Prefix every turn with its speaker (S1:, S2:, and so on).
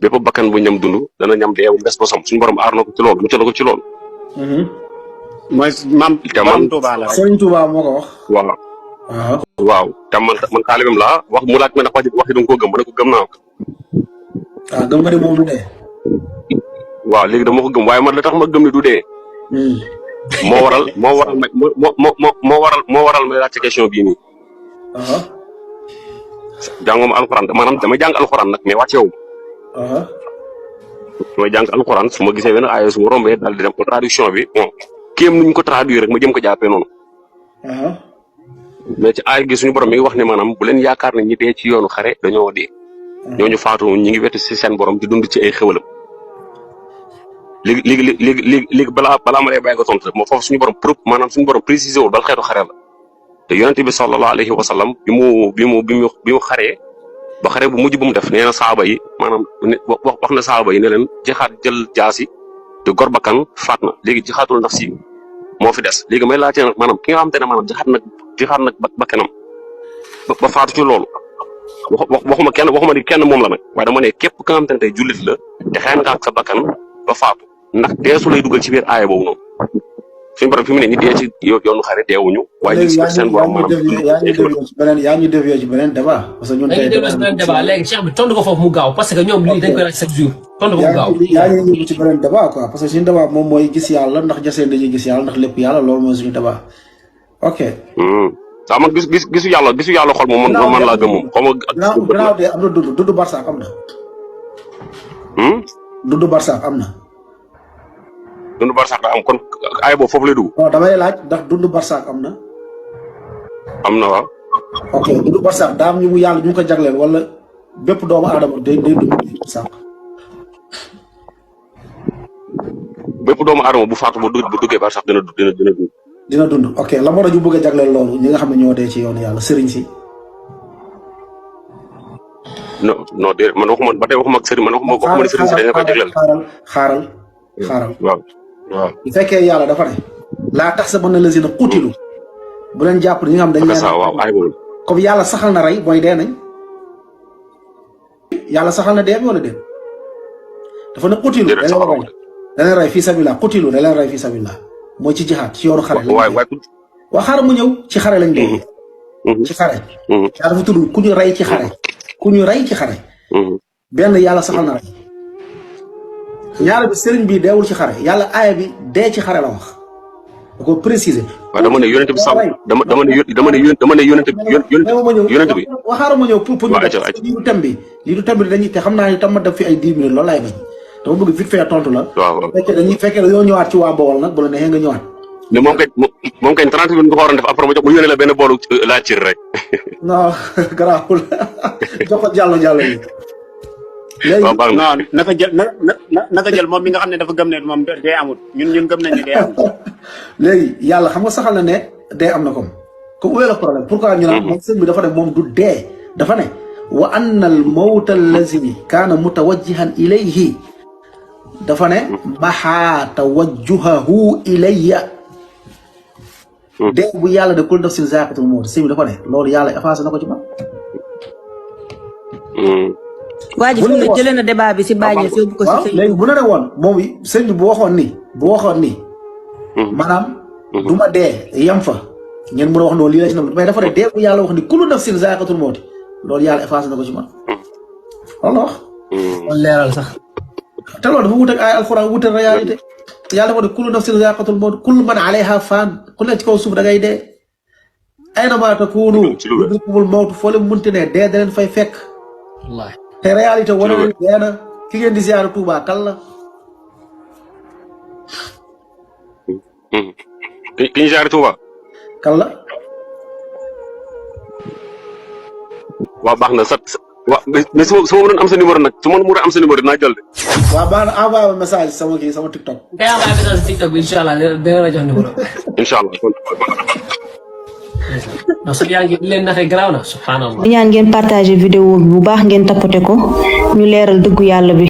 S1: bépp bakkan bu ñam dund dana ñam dee bu des bosam suñu borom aar na ko ci loolu mucc na ko ci loolu.
S2: mooy maam Touba la rek.
S3: Sëriñ Touba moo ko wax.
S1: waaw te man xaalibam laa wax mu laaj ma ndax wax ji da nga koo gëm ma ne ko gëm naa ko.
S3: gëm nga ni moom du dee.
S1: waaw léegi dama ko gëm waaye man la tax ma gëm ni du dee. moo waral may laaj ci question bii nii. jànguma alxuraan maanaam damay jàng alxuraan nag mais wàcceewu. su may jàng alxuraan su ma gisee benn aaya su ma rombee daal di dem traduction bi bon kéem nuñ ko traduire rek ma jëm ko jàppee noonu. mais ci aay gi suñu borom mi ngi wax ne maanaam bu leen yaakaar ne ñi dee ci yoonu xare dañoo dee. ñooñu faatu ñi ngi wetu si seen borom di dund ci ay xéwalam. léegi balaa ma lay bàyyi ko tontu moo foofu suñu borom maanaam suñu borom précisé wul bal xeetu xare la te yonente bi sallallahu alayhi wa sallam bi mu xaree ba xare bu mujj bu mu def nee na saaba yi maanaam wax na saaba yi ne leen jixaat jël jaasi te gor bakkan faat na léegi jixaatul nafsi moo fi des léegi may laajte nag maanaam ki nga xamante ne maanaam jixaat nag bakkanam ba faatu ci loolu waxuma ni kenn moom la nag waaye dama ne képp ka nga xamante ne tey jullit la te xëy nga ak sa bakkan ba faatu ndax deesu lay dugal ci biir aaya boobu noonu suñu borom fi mu ne ni dee ci yoonu xare deewuñu waaye ñu ngi seen borom maanaam
S3: yaa ñu dévié ci beneen débat parce que ñun tey
S4: débat léegi Cheikh bi tontu ko foofu mu gaaw parce que ñoom lii dañ koy laaj chaque jour tontu ko mu gaaw
S3: yaa ñu yóbbu ci beneen débat quoi parce que suñu débat moom mooy gis yàlla ndax jaseen dañuy gis yàlla ndax lépp yàlla loolu mooy suñu débat ok
S1: waaw man gisu yàlla xol moom man laa gëm moom xaw ma
S3: gannaaw de am na dudd barsaak am na dudd barsaak am na
S1: dund barsaak daa am kon ay boobu foofu lay dugg.
S3: non damay laaj ndax dund barsaak am na.
S1: am na waaw.
S3: ok dund barsaak daa am ñu mu yàlla ñu ko jagleel wala bépp doomu aadama day dund barsaak.
S1: bépp doomu aadama bu faatu bu duggee barsaak dina dund.
S3: dina dund ok la moo tax ñu bëgg a jagleel loolu ñi nga xam ne ñoo dee ci yoonu yàlla sëriñ si.
S1: non déedéet man waxuma ba tey waxuma ak sëriñ man waxuma ne sëriñ si dañu koy jagleel.
S3: xaaral.
S1: waaw.
S3: bu fekkee yàlla dafa ne laa tax sa mën na lazina qutilu bu leen jàpp ñi nga xam dañ leen comme yàlla saxal na rey mooy dee nañ yàlla saxal na dee bi wala dee dafa ne qutilu da leen rey fii sabilillah qutilu da leen rey fii sabilillah mooy ci jihaad ci yoonu xare waa xaaral mu ñëw ci xare lañ dee ci xare yàlla dafa tudd ku ñu rey ci xare benn yàlla saxal na rey ñaara bi sëriñ bi deewul ci xare yàlla aaya bi dee ci xare la wax da ko préciser.
S1: waaw dama ne yonent bi sax dama ne yonent bi
S3: waxaara ma ñëw pour ñu lii du thème bi dañuy te xam naa ni tam ma def fi ay 10 minutes loolu laay bañ dama bëgg vite fait tontu la.
S1: waaw
S3: fekkee dañoo ñëwaat ci waa Bawol nag bu la neexee nga ñëwaat.
S1: mais moom kay 30 minutes nga ko waroon def après mu yónnee la benn boolu laa cir rek.
S3: non garaawul jox ko jàll yi. léegi
S2: non naka jël moom mi nga xam ne dafa gëm ne moom dee amut ñun gëm nañ ne dee amut.
S3: léegi yàlla xam nga saxal na ne dee am na comme où est le problème pourquoi ñu naan moom sëñ bi dafa ne moom du dee dafa ne wa anna al mawta allazi kaana mutawajjihan ilayhi dafa ne maxaa tawajjuhahu ilayya dee bu yàlla de kul def sin zaqatul mawt sëñ bi dafa ne loolu yàlla effacé na ko ci ba
S5: waa ji fu mu ne jëlee na débat bi si bàyyi si yóbbu ko si
S3: léegi bu ne woon moom sëñ bi bu waxoon ni maanaam du ma dee yem fa ngeen mën a wax noonu lii la ci nam mais dafa ne dee bu yàlla wax ni kullu nafsin zaa'iqatul mawti loolu yàlla effacé na ko ci man loolu wax
S4: kon leeral sax
S3: te loolu dafa wut ak ay alxuraan wut ak réalité yàlla dafa ne kullu nafsin zaa'iqatul mawti kullu man alayha faan ku nekk ci kaw suuf da ngay dee aynamaa takuunu yudrikkumul mawtu foo leen munti ne dee da leen fay fekk
S4: wallaahi
S3: te réalité wane nañ nee na ki ngeen di ziyaara Touba kan la.
S1: ki ñu ziyaara Touba.
S3: kan la.
S1: waaw baax na mais su ma mënoon am sa numéro nag su ma mënoon am sa numéro dinaa jël de.
S3: waaw baax na envoyé ma message sama TikTok.
S4: day envoyé message TikTok bi incha allah dina la jox numéro.
S1: incha allah.
S4: ndax su yaa ngi leen naxee garaaw na subhanallah.
S5: ñaan ngeen partagé vidéo bi bu baax ngeen tapoté ko ñu leeral dëggu yàlla bi.